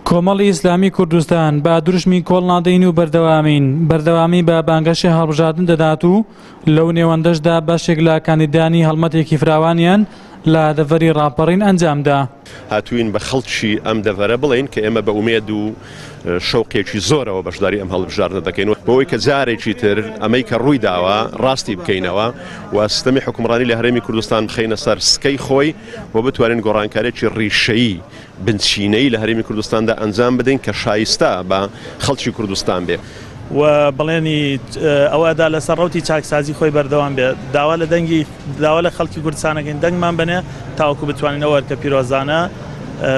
کۆمەڵی ئیسلامی کوردستان بە دروشمی کۆڵ نادەین و بەردەوامین بەردەوامی بە بانگەشەی هەڵبژاردن دەدات و لەو نێوەندەشدا بەشێک لە کاندیدانی هەڵمەتێکی فراوانیان لە دەڤەری ڕاپەڕین ئەنجامدا. هاتووین بە خەڵکی ئەم دەڤەرە بڵێین کە ئێمە بە ئومێد و شەوقێکی زۆرەوە بەشداری ئەم هەڵبژاردنە دەکەین و بۆ ئەوەی کە جارێکی تر ئەمەی کە ڕووی داوە ڕاستی بکەینەوە و سیستەمی حوکمڕانی لە هەرێمی کوردستان بخەینە سەر سکەی خۆی و بتوانین گۆڕانکارییەکی ڕیشەیی بنچینەیی لە هەرێمی کوردستاندا ئەنجام بدەین کە شایستە بە خەڵکی کوردستان بێ. و بەڵێنی ئەوە ئەدا لەسەر ڕەوتی چاکسازی خۆی بەردەوام بێت. داوا لە دەنگی داوا لە خەڵکی کوردستان ئەکەین دەنگمان بەنێ تاوەکو بتوانین ئەو ئەرکە پیرۆزانە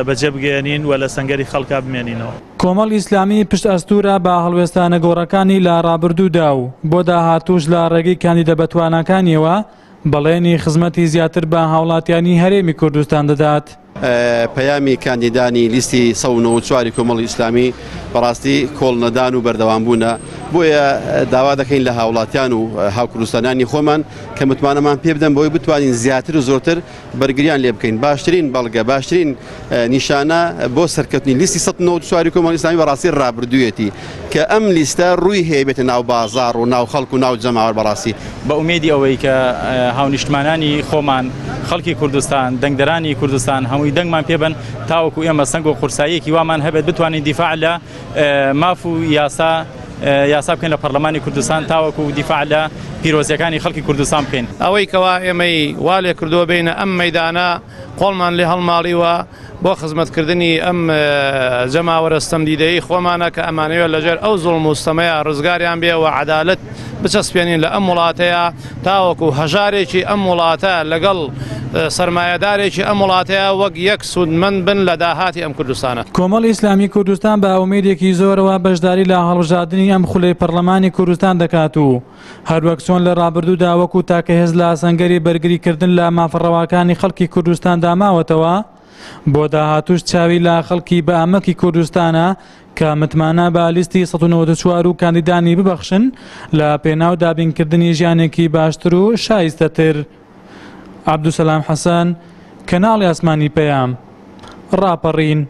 بەجێ بگەیەنین و لە سەنگەری خەڵکا بمێنینەوە. کۆمەڵی ئیسلامی پشت ئەستوورە بە هەڵوێستە نەگۆڕەکانی لە ڕابردوودا و بۆ داهاتووش لە ڕێگەی کاندیدە بەتواناکانیەوە بەڵێنی خزمەتی زیاتر بە هاوڵاتیانی هەرێمی کوردستان دەدات. پەیامی کاندیدانی لیستی 194 ی کۆمەڵی ئیسلامی بەڕاستی کۆڵنەدان و بەردەوامبوونە، بۆیە داوا دەکەین لە هاوڵاتیان و هاوکوردستانیانی خۆمان کە متمانەمان پێ بدەن بۆی بتوانین زیاتر و زۆرتر بەرگریان لێ بکەین. باشترین بەڵگە، باشترین نیشانە بۆ سەرکەوتنی لیستی 194 ی کۆمەڵی ئیسلامی بەڕاستی ڕابردوویەتی کە ئەم لیستە ڕووی هەیە بێتە ناو بازاڕ و ناو خەڵک و ناو جەماوەر بەڕاستی. بە ئومێدی ئەوەی کە هاونیشتمانانی خۆمان، خەڵکی کوردستان، دەنگدەرانی کوردستان هەمووی دەنگمان پێ بەن تاوەکو ئێمە سەنگ و قورساییەکی وامان هەبێت بتوانین دیفاع لە ماف و یاسا یاسا بکەین لە پەرلەمانی کوردستان تاوەکو دیفاع لە پیرۆزیەکانی خەڵکی کوردستان بکەین. ئەوەی کەوا ئێمەی وا لێ کردووە بێینە ئەم مەیدانە قۆڵمان لێ هەڵماڵیوە بۆ خزمەتکردنی ئەم جەماوەرە ستەمدیدەیەی خۆمانە کە ئەمانەوێت لەژێر ئەو زوڵم و ستەمەیا ڕزگاریان بێ و عەدالەت بچەسپێنین لە ئەم وڵاتەیا تاوەکو هەژارێکی ئەم وڵاتە لەگەڵ سەرمایەدارێکی ئەم وڵاتەیا وەک یەک سوودمەند بن لە داهاتی ئەم کوردستانە. کۆمەڵی ئیسلامی کوردستان بە ئومێدێکی زۆرەوە بەشداری لە هەڵبژاردنی ئەم خولەی پەڕلەمانی کوردستان دەکات و هەروەک چۆن لە ڕابردوودا وەکو تاکە هێز لە سەنگەری بەرگریکردن لە مافە ڕەواکانی خەڵکی کوردستاندا ماوەتەوە، بۆ داهاتووش چاوی لە خەڵکی بە ئەمەکی کوردستانە کە متمانە بە لیستی 194 و کاندیدانی ببەخشن لە پێناو دابینکردنی ژیانێکی باشتر و شایستەتر. عەبدولسەلام حەسەن، کەناڵی ئاسمانی پەیام، ڕاپەڕین.